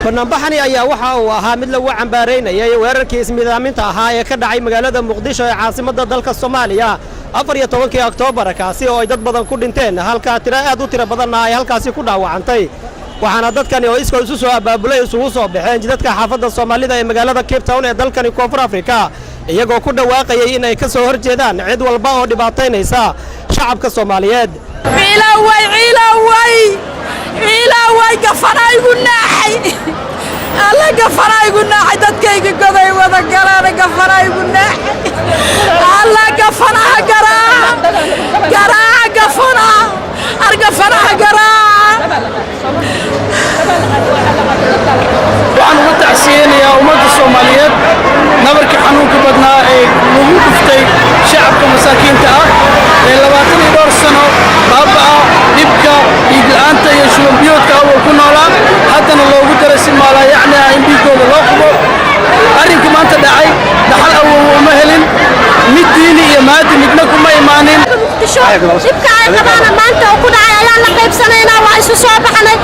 Banaanbaxani ayaa waxa uu ahaa mid lagu cambaaraynayay weerarkii ismiidaaminta ahaa ee ka dhacay magaalada Muqdisho ee caasimadda dalka Soomaaliya 14-kii Oktoobar, kaasi oo ay dad badan ku dhinteen, halka tiro aad u tiro badanna ay halkaasi ku dhaawacantay. Waxaana dadkani oo iskoo isu soo abaabulay isugu soo baxeen jidadka xaafadda Soomaalida ee magaalada Cape Town ee dalkani Koonfur Afrika, iyagoo ku dhawaaqayay in ay ka soo hor jeedaan cid walba oo dhibaataynaysa shacabka Soomaaliyeed. Ciilaway, ciilaway, ciilaway! Gafanaygu naaxay, alla, gafanaygu naaxay! Dadkayga goday wada galaan, gafanaygu naaxay! Alla, gafanaha garaaca, garaaca gafanaha, argafanaha garaaca! Waxaan uga tacsiyeynayaa ummadda Soomaaliyeed nabarkii xanuunka badnaa ee lagu dhuftay shacabka masaakiinta ah ee 20 iyo dhowr sano baaba'a, dhibka, dhiigla'aanta iyo shubanbiyoodka awal ku noolaa, haddana loogu daray si maalaayacni ah in dhiiggooda loo qubo. Arrinkii maanta dhacay dhaxal awow uma helin, mid diini iyo maadi midna kuma imaanin. Muqdisho dhibka ay qabaana maanta oo ku dhacay ayaan la qaybsanaynaa. Waa isu soo baxnay.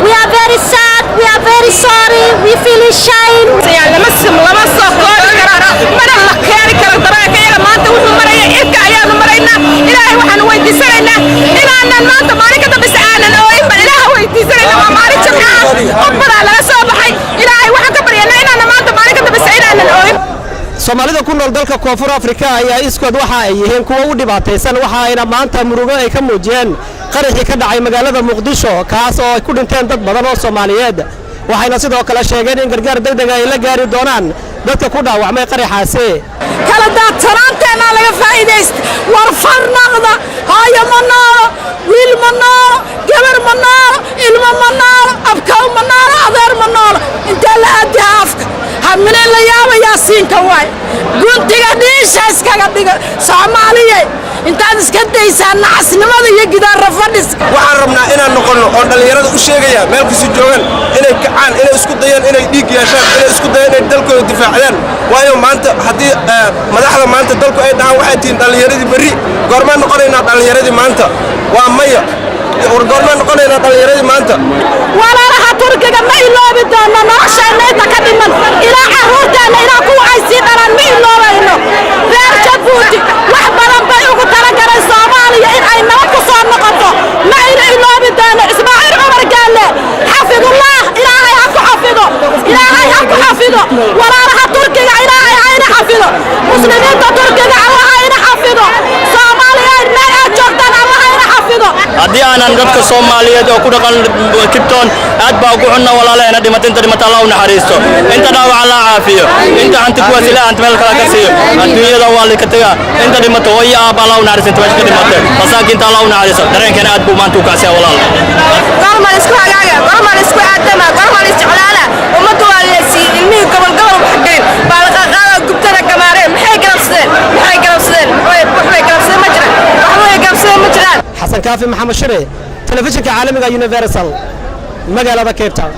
We are very sad, we are very sorry, we feel shame. Lama soo koobi karo, mana la keeni karo dareenka iyaga. Maanta wuxuu maraya cirka ayaanu maraynaa. Ilaahay waxaanu weydiisanaynaa inaanan maanta maalin ka dambeysa aanan ooyinba. Ilaaha weydiisanayna. Waa maalin Jimca ah, khudbadaa laga soo baxay. Ilaahay waxaan ka baryanaa inaanan maanta maalin ka dambeysa inaanan ooyin. Soomaalida ku nool dalka Koonfur Afrika ayaa iskood waxa ay yihiin kuwo u dhibaataysan, waxa ayna maanta murugo ay ka muujiyeen qaraxii ka dhacay magaalada Muqdisho, kaas oo ay ku dhinteen dad badan oo Soomaaliyeed. Waxayna sidoo kale sheegeen in gargaar degdega ay la gaari doonaan dadka ku dhaawacmay qaraxaasi. Kala daadsanaanteennaa laga faa'iidaysta. War farnaqda, hooyo ma noolo, wiil ma noolo, gabar ma noolo, ilmo ma noolo, abkow ma noolo, adeer ma noolo. Intee la aadiha afka hamine la yaaba yaasiinka waay. Guntiga dhiisha iskaga dhiga, Soomaaliye, intaad iska daysaa nacasnimada iyo gidaarra fadhiska. Waxaan rabnaa inaan noqonno oo dhallinyarada u sheegaya meel kasta joogaan inay kacaan, inay isku dayaan inay dhiig yeeshaan, inay isku dayaan inay dalkooda difaacdaan. Waayo, maanta haddii madaxda maanta dalku ay dhahaan waxay tihiin dhallinyaradii berri, goormaan noqonaynaa dhallinyaradii maanta? Waa maya. War, goormaan noqonaynaa dhallinyaradii maanta? Walaalaha Turkiga ma iloobi doono nolosheenna inta ka dhiman, ilaa carruurteenna, ilaa kuwa ay sii dhalaan ma iloobayno. Reer Jabuuti wax badan bay ugu talagaleen Soomaaliya in ay nabad ku soo noqoto. Ma ayna iloobi doono. Ismaaciil Cumar Gaalle, xafidullah, Ilaahay ha ku xafido, Ilaahay ha ku xafido. Walaalaha Turkiga Ilaahay ha ina xafido. Muslimiinta Turkiga Allah ha ina xafido. Soomaaliya meel aad joogtaan Allah ha ina xafido. Haddii aanan dadka Soomaaliyeed oo ku dhaqan Cape Town, aad baa ugu xunna walaalaheena dhimata. Inta dhimata Allah u naxariisto, inta dhaawaca Allah caafiyo, inta hanti kuwaas Ilaah hanti meel kale ka siiyo. Adduunyada waa lika tagaa. Inta dhimato, hooyo, aabba, Allah u naxariisto. Inta meesha ka dhimatay, masaakiinta Allah u naxariisto. Dareenkeena aad buu maanta u kacsiya, walaal. Goorma la isku hagaaga? Goorma la isku aadama? Goorma la isjeclaana? Ummadda waa la siiyey ilmihii gobol gobol wax gelin baa la qaqaada, gubtana gamaareen. Maxay galabsadeen? Maxay galabsadeen? Waxbay galabsadeen ma jiraan, waxbay galabsadeen ma jiraan. Xasan Kaafi Maxamed Shire, telefishinka caalamiga Universal, magaalada Cape Town.